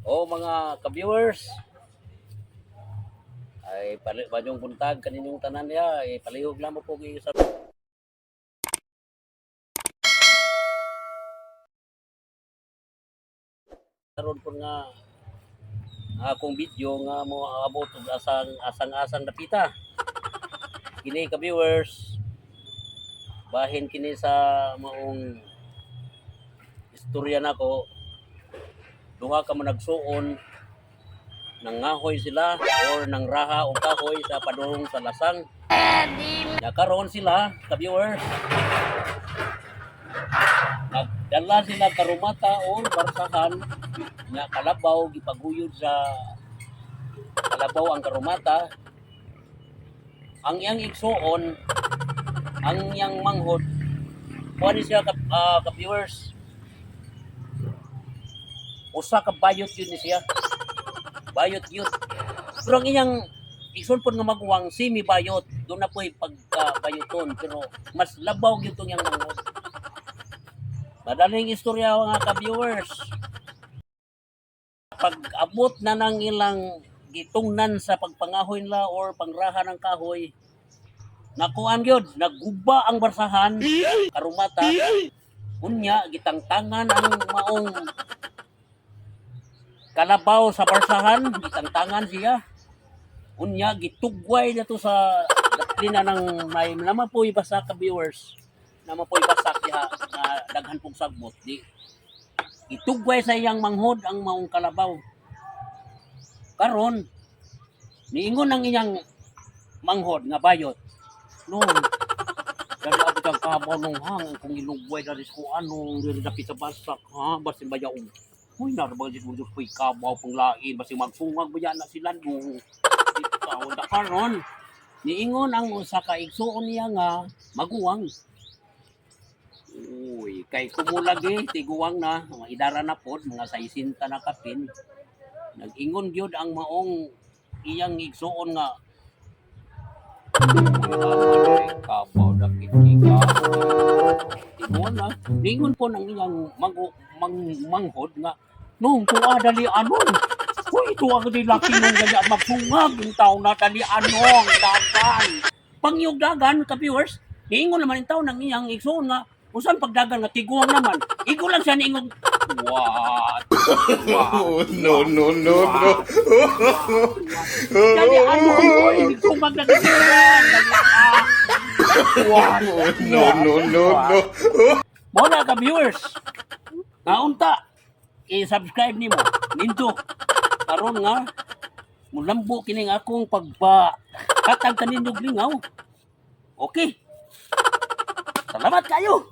O mga ka-viewers, ay pali banyong buntag kaninyong tanan niya, ay palihog lang mo po sa karon po nga akong video nga mo abot og asang asang-asang dapita. Kini ka-viewers, bahin kini sa maong istorya nako, duha ka mo nagsuon, nangahoy sila or nangraha og kahoy sa padung sa lasang. Nakaroon sila, ka-viewers. Nagdala sila karumata or barsahan nga kalabaw, gipaguyod sa kalabaw ang karumata. Ang iyang igsuon, ang iyang manghod, kuha ni siya ka viewers. Usa ka bayot yun ni siya. Bayot yun. Pero ang iyang igsuon pod nga maguwang semi bayot, doon na po'y pagka-bayoton pero mas labaw gyud tong iyang manghod. Madaling istorya, mga ka-viewers. Pag abot na ng ilang gitungnan sa pagpangahoy nila or pangraha ng kahoy, nakuan gyud, naguba ang barsahan, karumata, unya gitangtangan ang maong kalabaw sa barsahan, gitangtangan siya. Unya gitugway na to sa daplina ng may naman po basa ka viewers. Naman po basak diha na daghan pong sagbot di. Gitugway sa iyang manghod ang maong kalabaw. Karon niingon ang iyang manghod nga bayot. No. Dali abot ang kabaw nung hang kung ilugway dali ko anong diri dapit sa basak ha basin bayaong. Uy, narabang si Diyos po'y kabaw pang lain basin magsungag ba na sila nung ikaw da karon. Niingon ang usa ka igsuon niya nga maguwang. Uy, kay kumulagi, tiguwang na, mga idara na pod, mga 60 na kapin. Nag-ingon gyud ang maong iyang igsuon nga kabaw dapit ikaw. Tiguan na. Ningon po ng iyang manghod nga, nung tuwa dali anon. Uy, tuwa ka di laki nung ganyan magsungag yung tao na dali anong dagan. Pangyog dagan, ka-viewers, niingon naman yung tao ng iyang igsuon nga, usan pagdagan nga tiguang naman. Igo lang siya niingon, what? Oh, no, no, no, no. Dali anong, uy, sumag na ganyan. Dali ah. What? Oh, no, no, no, no. Mo na ka viewers. Naunta i-subscribe nimo. Nindo. Karon nga mulambo kining akong pagpa hatag kaninyo lingaw. Okay. Salamat kayo.